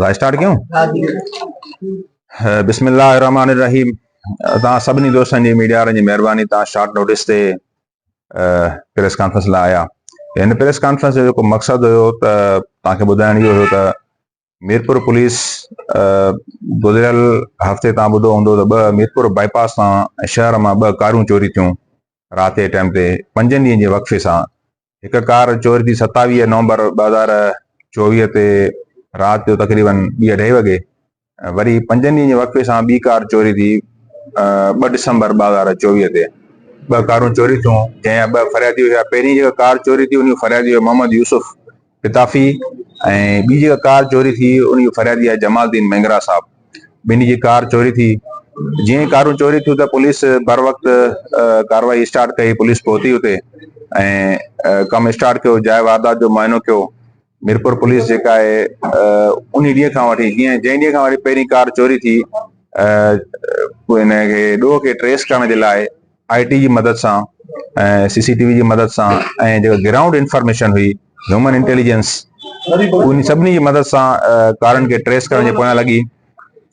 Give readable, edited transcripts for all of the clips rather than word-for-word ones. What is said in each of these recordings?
Start ڪيون؟ بسم الله الرحمن الرحيم. توهان سڀني دوستن جي ميڊيا وارن جي مهرباني، توهان شارٽ نوٽيس تي پريس ڪانفرنس لاء آيا. هن پريس ڪانفرنس جو جيڪو مقصد هيو ته توهان کي ٻڌائڻ اهو هيو ته ميرپور پوليس گذريل هفتي تان ٻڌو هوندو ته ٻه ميرپور بائي پاس تان شهر مان ٻه ڪارون چوري ٿيون رات جي ٽائيم تي پنجن ڏينهن جي وقفي سان. هڪ ڪار چوري ٿي 27 نومبر 2024 تي رات جو تقريبن ٻي اڍائي وڳي، وري پنجن ڏينهن جي وقفي سان ٻي ڪار چوري ٿي 2 ڊسمبر 2024 تي. ٻه ڪارون چوري ٿيون، جنهن جا ٻه فريادي هيا. پهرين جيڪا ڪار چوري ٿي ان جو فريادي هيو محمد يوسف پتافي ۽ ٻي جيڪا ڪار چوري ٿي ان جو فريادي آهي جمال الدين مينگرا صاحب. ٻنهي جي ڪار چوري ٿي. جيئن ئي ڪارون چوري ٿيون ته پوليس بر وقت ڪارروائي اسٽارٽ ڪئي. پوليس پهتي اتي ۽ ڪم اسٽارٽ ڪيو، جاء واردات جو معائنو ڪيو. ميرپور پوليس جيڪا آهي انهي ڏينهن کان وٺي جيئن جنهن ڏينهن کان وٺي پهرين ڪار چوري ٿي ان کي ڏوهه کي ٽريس ڪرڻ جي لاء آء ٽي جي مدد سان ۽ سي سي ٽي وي جي مدد سان ۽ جيڪا گرائونڊ انفارميشن هئي هيومن انٽيليجنس ان سڀني جي مدد سان ڪارن کي ٽريس ڪرڻ جي پويان لڳي.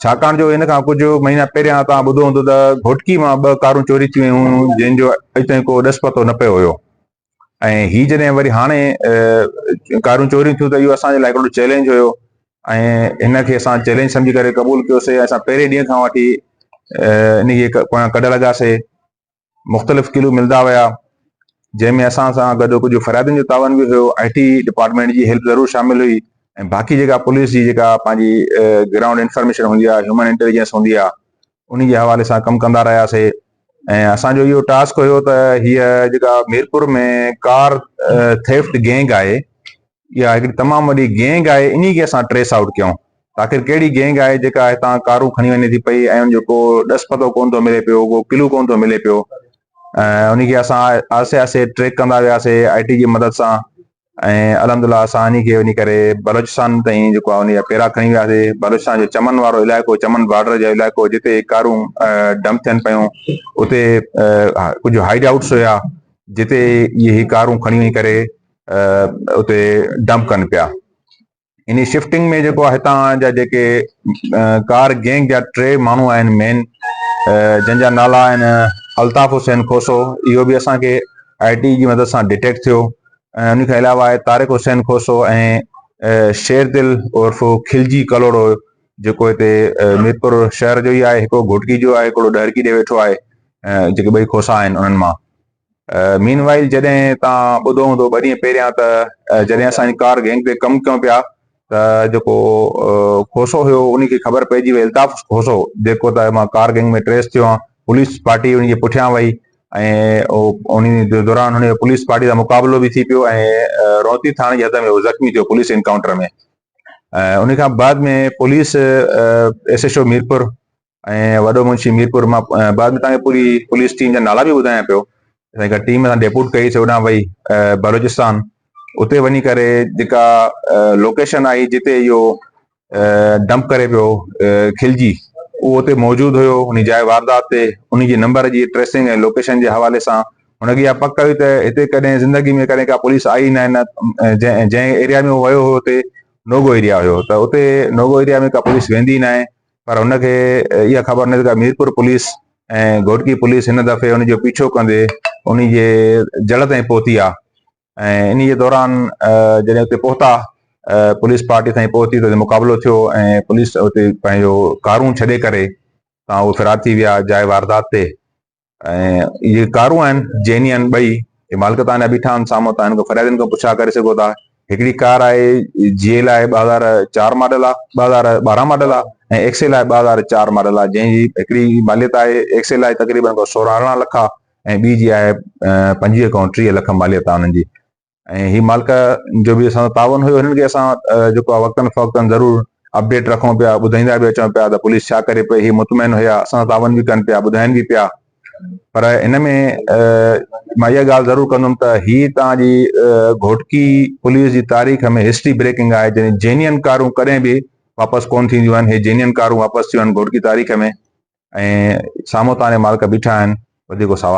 ڇاڪاڻ جو ان کان ڪجهه مهينا پهريان توهان ٻڌو هوندو ته گهوٽڪي مان ٻه ڪارون چوري ٿي ويون هيون جن جو اڄ تائين ڪو ڏس پتو نه پيو هيو ۽ هي جڏهن وري هاڻي ڪارون چوريون ٿيون ته اهو اسان جي لاء هڪڙو چئلينج هيو ۽ هن کي اسان چئلينج سمجهي ڪري قبول ڪيوسي. اسان پهرين ڏينهن کان وٺي ان کي پويان ڪڍ لڳاسي. مختلف ڪلو ملندا ويا جنهن ۾ اسان سان گڏ ڪجهه فريادين جو تعاون به هيو، آء ٽي ڊپارٽمينٽ جي هيلپ ضرور شامل هئي ۽ باقي جيڪا پوليس جي جيڪا پنهنجي گرائونڊ انفارميشن هوندي آهي، هيومن انٽيليجنس هوندي آهي، ان جي حوالي سان ڪم ڪندا رهياسي. ۽ اسان جو اهو ٽاسڪ هيو ته هيء جيڪا ميرپور ۾ ڪار ٿيفٽ گينگ آهي، اها هڪڙي تمام وڏي گينگ آهي، انهي کي اسان ٽريس آئوٽ ڪيون ته آخر ڪهڙي گينگ آهي جيڪا هتان ڪارون کڻي وڃي ٿي پئي ۽ ان جو ڪو ڏس پتو ڪونه ٿو ملي پيو، ڪو ڪلو ڪونه ٿو ملي پيو. ۽ انهي کي اسان آهستي آهستي ٽريڪ ڪندا وياسي آء ٽي جي مدد سان ۽ الحمد لله اسان انهي کي وڃي ڪري بلوچستان تائين جيڪو آهي انهي جا پيرا کڻي وياسي. بلوچستان جو چمن وارو علائقو، چمن بارڊر جو علائقو جتي ڪارون ڊمپ ٿين پيون، اتي ڪجهه هائيڊ آئوٽس هيا جتي اهي ڪارون کڻي وڃي ڪري اتي ڊمپ ڪن پيا. انهي شفٽنگ ۾ جيڪو آهي هتان جا جيڪي ڪار گينگ جا ٽي ماڻهو آهن مين، جن جا نالا آهن الطاف حسين کوسو، اهو به اسان کي آء ٽي جي مدد سان ڊٽيڪٽ ٿيو ۽ ان کان علاوه آهي طارق حسين کوسو ۽ شير دل عرف خلجي ڪلهوڙو جيڪو هتي ميرپور شهر جو ئي آهي، هڪڙو گهوٽڪي جو آهي، هڪڙو ڏهرڪي ڏي ويٺو آهي، جيڪي ٻئي کوسا آهن انهن مان. مين وائل جڏهن توهان ٻڌو هوندو ٻه ڏينهن پهريان ته جڏهن اسان ڪار گينگ تي ڪم ڪيون پيا ته جيڪو کوسو هيو ان کي خبر پئجي وئي، الطاف کوسو جيڪو ته مان ڪار گينگ ۾ ٽريس ٿيو آهيان، پوليس پارٽي ان جي پٺيان وئي ۽ ان دوران هن جو پوليس پارٽي سان مقابلو به ٿي پيو ۽ رونتي ٿاڻي جي حد ۾ هو زخمي ٿيو پوليس انڪائونٽر ۾. ان کان بعد ۾ police S H O Mirpur ۽ وڏو منشي ميرپور مان بعد ۾ توهان کي پوري پوليس ٽيم جا نالا به ٻڌايان پيو. اسان هڪ ٽيم اسان ڊيپوٽ ڪئي سي هوڏانهن وئي بلوچستان، اتي وڃي ڪري جيڪا لوڪيشن آئي جتي اهو ڊمپ ڪري پيو خلجي، اهو اتي موجود هيو ان جاء واردات تي. ان جي نمبر جي ٽريسنگ ۽ لوڪيشن جي حوالي سان هن کي اها پڪ هئي ته هتي ڪڏهن زندگي ۾ ڪڏهن ڪا پوليس آئي نه آهي، نه جنهن ايريا ۾ هو ويو هو اتي نوگو ايريا هيو ته اتي نوگو ايريا ۾ ڪا پوليس ويندي نه آهي. پر هن کي اها خبر نه ته ميرپور پوليس ۽ گهوٽڪي پوليس هن دفعي ان جو پيڇو ڪندي ان جي جڙ تائين پهتي آ ۽ ان جي دوران جڏهن اتي پهتا پوليس پارٽي تائين پهتي ته مقابلو ٿيو ۽ پوليس اتي پنهنجو ڪارون ڇڏي ڪري تان اهي فرار ٿي ويا جاء واردات تي. ۽ اهي ڪارون آهن جينين ٻئي اهي مالڪ تان اڃا بيٺا آهن سامهون، تان هن کان فريادين کان پڇا ڪري سگهو ٿا. هڪڙي ڪار آهي جي ايل آهي 2004 ماڊل آهي، 2012 ماڊل آهي ۽ ايڪس ايل آهي 2004 ماڊل آهي، جنهن جي هڪڙي ماليت آهي ايڪس ايل آهي تقريبن ڪو 16 18 لک آهي ۽ ٻي جي آهي 25 کان 30 لک ماليت آهي انهن جي. ۽ هي مالڪ جو به اسان سان تعاون هيو، هنن کي اسان جيڪو آهي وقتن فوقتن ضرور اپڊيٽ رکون پيا، ٻڌائيندا به اچون پيا ته پوليس ڇا ڪري پئي. هي مطمئن هيا، اسان سان تعاون به ڪن پيا، ٻڌائين به پيا. پر ان ۾ مان اها ڳالهه ضرور ڪندم ته هي توهان جي گهوٽڪي پوليس جي تاريخ ۾ هسٽري بريڪنگ آهي، جڏهن جينين ڪارون ڪڏهن به واپس ڪونه ٿينديون آهن، هي جينين ڪارون واپس ٿيون آهن گهوٽڪي تاريخ ۾ ۽ سامهون توهان جا مالڪ بيٺا آهن. وڌيڪ سوال.